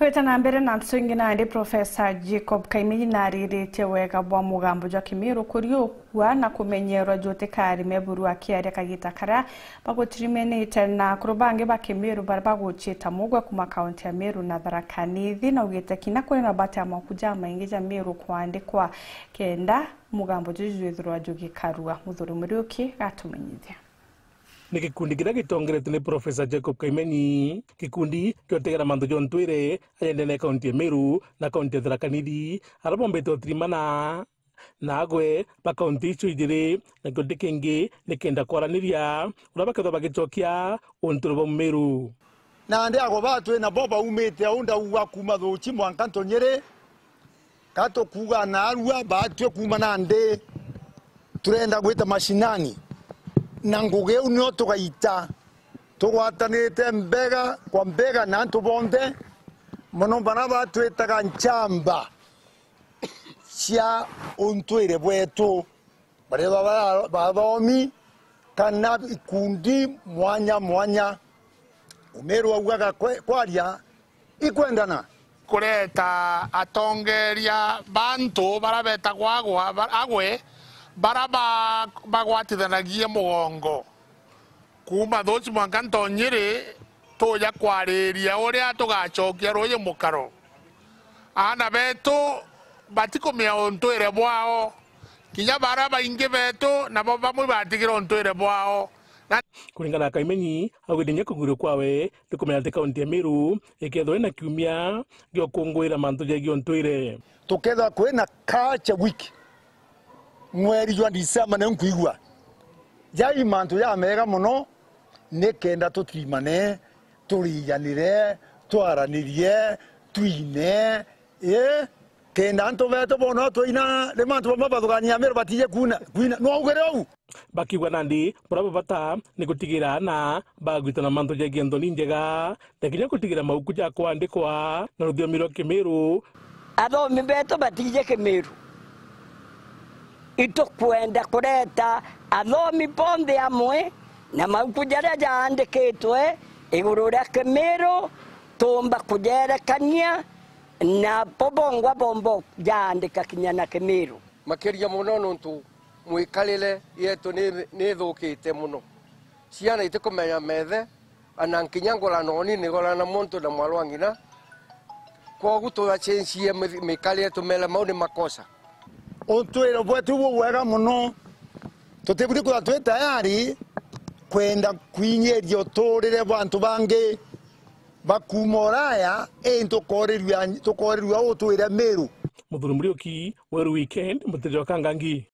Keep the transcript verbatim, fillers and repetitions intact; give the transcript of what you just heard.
Twita na mbere na nteto ingi, nandi Professor Jacob Kaimenyi nariritie wega bwa mugambo jwa Kimiru kuriukua na kumenyerwa jutikari meburu akiaria kagita karia bagutirimenite na akuru bangi ba Kimiru baria baguciita mugwe kuma kaunti ya Meru na Tharaka Nithi, na augite kinya kuri na bata ya mabuku jamaingi ja Meru kuandikwa kenda mugambo juju jwithirwa jugikarua. Muthuri Muriuki gatumenyithia. Ni gikundi kiria gitongeretwe ni Professor Jacob Kaimenyi, gikundi giotegera mantu ja untwire aja ndene ya kaunti ya Meru na kaunti ya Tharaka Nithi, aria bombite utirimana na agwe ba kaunti icio ijiri, na gikundi kingi ni kenda kwaraniria uria bakethirwa bagicokia untwire bwa Mumiru. Nandi agwe batwi nabo baumite au ndauga kuuma Thuuchi mwanka Ntonyiri, ka tukuuga naarua, baatwi kuuma nandi turenda gwita mashinani, na ngugi iu nio tugaita tugwatanite mbega kwa mbega na antu bonthe, mono baria batwitaga nchamba cia untwire bwetu, baria ba-, ba-, bathomi kana ikundi mwanya mwanya. Umiru augaga kwe-, kwaria ikwendana. Kureta atongeria bantu bara betagwa agwa, ba-, agwe, bara ba-, bagwatithanagia mugongo. Kuuma Thuuchi mwanka Ntonyiri, tuja kwariria uria tugacokia ruuji mukaro. Aana betu batikumia untwire bwao, kinya bara baingi betu nabo bamwe batigire untwire bwao. Na kuringana na Kaimenyi, augite kinya kugwirua kwawe ni kumenya ati kaunti ya Meru ikethirwa ina kiumia gia gukunguira mantu jegie untwire. Tukethirwa kwina culture week, mweri jwa December, niu nkwigua jai mantu jamega mono, ni kenda tutirimane, turijanire, twaranirie, twine, ii, kenda antu betu bona twina, ni mantu bamwe bathugania Meru batije kuuna, kwina. Nwaugire uu? Bakiuga nandi buria bwa bata ni gutigira aana bagwitana mantu jegie nthoni njega, na kinya gutigira mabuku ja kwandikwa na ruthiomi rwa Kimiru. Athomi betu batiji Kimiru. Itukwenda kureta athomi bonthe amwe na mabuku jaria jaandikitwe iguru ria Kimiru, tuumba kujerekania na bo bongwa bombo jaandika kinya na Kimiru. Makiria mono nontu mwikarire yetu ni, ni ithukite mono. Ciana itikumenya methe, ana nkinya ngorana uni ni gorana muntu na mwarwa ng'ina. Kwogu tugacenjie mi-, mikarire, tumere mau ni makosa. Untwire bwetu bubwega mono, tutiburi kwithirwa twi tayari kwenda kwinyiria uturire bwa antu bangi ba kuuma Uraya, indi tukorirua, tukorirua utwire Miru. Muthuri Muriuki, Weru Weekend, Mutiri wa Kangangi.